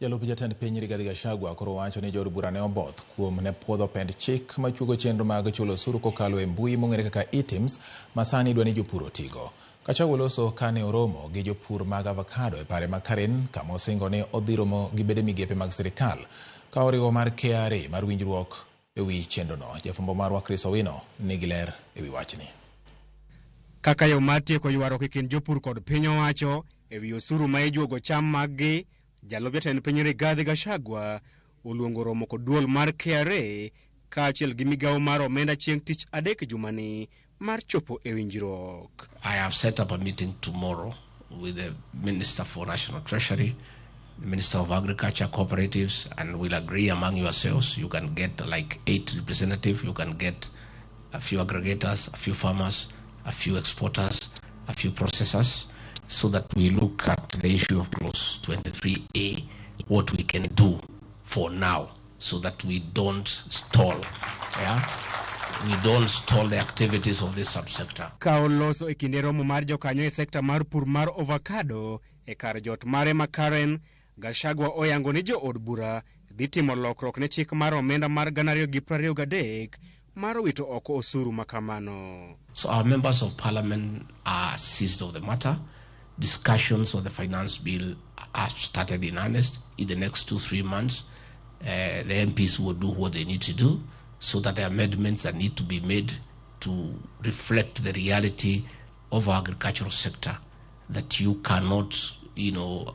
Jalup jatend piny Rigathi Gachagua koro wacho ni jood bura ne oboth kuom ne puodho pend chik machuogo chenro mag chulo osuru kokalo e mbui mong'ere kaka eTIMS ma sani dwa ni jopur otigo. Gachagua oloso kane oromo gi jopur mag avocado e pare ma Karen kama osingo ni odhi romo gi bede migepe mag sirikal ka oriwo mar KRA mar winjruok e wi chenrono. Jafwambo marwa Chris Owino nigi ler e wi wachni. Kaka yo mar tieko ywaruok e kind jopur kod piny owacho e wi osuru ma ijuogo cham maggi, jalup jatend piny Rigathi Gachagua oluongo romo kod duol mar KRA kaachiel gi migawo mar omenda chieng' tich adek jumani mar chopo e winjruok. I have set up a meeting tomorrow with the Minister for National Treasury, the Minister of Agriculture, Cooperatives, and we'll agree among yourselves. You can get like 8 representatives, you can get a few aggregators, a few farmers, a few exporters, a few processors, so that we look at the issue of clause 23A, what we can do for now, so that we don't stall. Yeah? We don't stall the activities of this subsector. Ka oloso e kinde romo mar jokanyo e sekta mar pur mar avocado e kar jot mare ma Karen, Gachagua oyango ni jood bura dhi timo lokruok ne chik mar omenda mar 2023 mar wito oko osuru makamano. So our members of parliament are seized of the matter. Discussions on the finance bill have started in earnest. In the next 2-3 months, the MPs will do what they need to do so that the amendments that need to be made to reflect the reality of our agricultural sector, that you cannot, you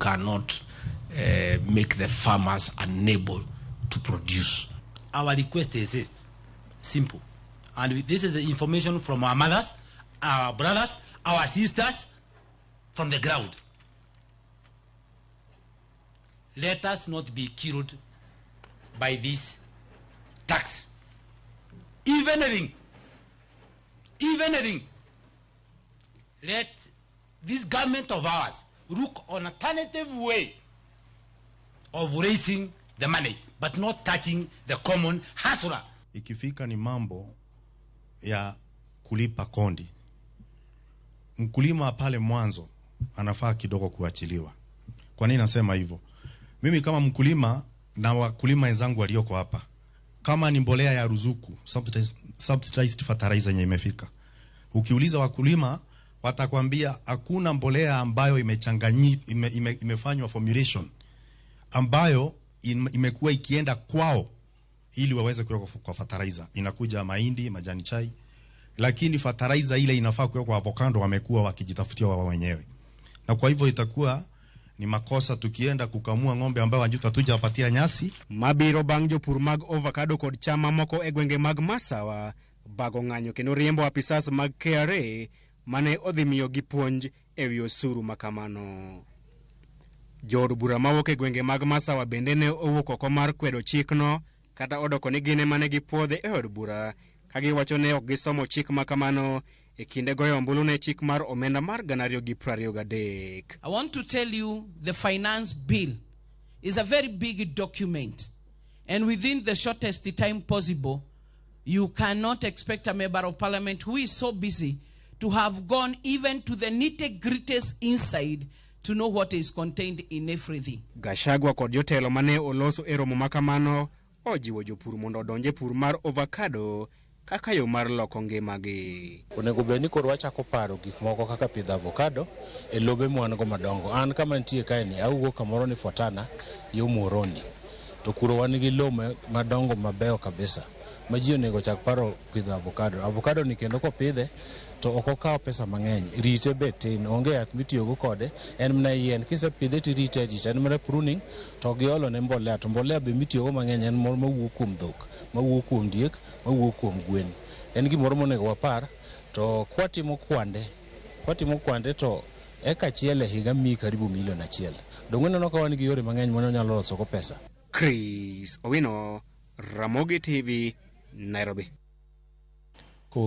cannot make the farmers unable to produce. Our request is this, simple. And this is the information from our mothers, our brothers, our sisters from the ground. Let us not be killed by this tax. If anything, let this government of ours look on alternative way of raising the money, but not touching the common hustler. Ikifika ni mambo ya kulipa kodi, mkulima pale mwanzo anafaa kidogo kuachiliwa. Kwa nini nasema hivyo? Mimi kama mkulima na wakulima wenzangu walioko hapa, kama ni mbolea ya ruzuku, subsidized fertilizer yenye imefika, ukiuliza wakulima watakwambia hakuna mbolea ambayo imefanywa formulation ambayo imekuwa ikienda kwao ili waweze kuweka kwa fertilizer. Inakuja mahindi, majani chai, lakini fertilizer ile inafaa kuwekwa kwa avocado wamekuwa wakijitafutia wao wenyewe. Na kwa hivyo itakuwa ni makosa tukienda kukamua ng'ombe ambao hatujawapatia nyasi. Mabiro bang' jopur mag avocado kod cham mamoko e gwenge mag Masawa bago ng'anyo kendo riembo apisas mag KRA mane odhi miyogi puonj e wi osuru makamano. Jood bura mawuok e gwenge mag Masawa bende ne owuok oko mar kwedo chikno, kata odoko ni gin ema ne gipuodhe e od bura ka giwacho ne ok gisomo chik makamano e kinde goyo ombulu ne chik mar omenda mar 2023. I want to tell you the finance bill is a very big document, and within the shortest time possible, you cannot expect a member of parliament who is so busy to have gone even to the nitty-gritty inside to know what is contained in everything. Gachagua kod jotelo mane oloso e romo makamano ojiwo jopur mondo odonj e pur mar avocado kaka yo mar loko ngimagi. Onego bed ni koro wachako paro gik moko kaka pidho avocado e lobe mwan go madongo. An kama nitie kae ni awuok kamoro ni Fotana yo Muhoroni, to kuro wan gi lowo madongo mabeyo kabisa ma ji onego chak paro pidho avocado. Avocado ni kendo kopidhe to ok okaw pesa mang'eny, rite be tin, onge yath mitiyogo kode, en mana yien. Kisepidhe tirite arita, en mana pruning to giolo ne mbolea, to mbolea be mitiyogo mang'eny en moro mawuok kuom dhok, mawuok kuom diek, mawuok kuom gwen. En gimoro monego wapar, to kwatimo kwande to eka achiel e higa miyi karibu milion achiel. Donge ineno ka wan gi yore mang'eny ma wanyalo loso go pesa? Chris Owino, Ramogi TV, Nairobi. Kowuok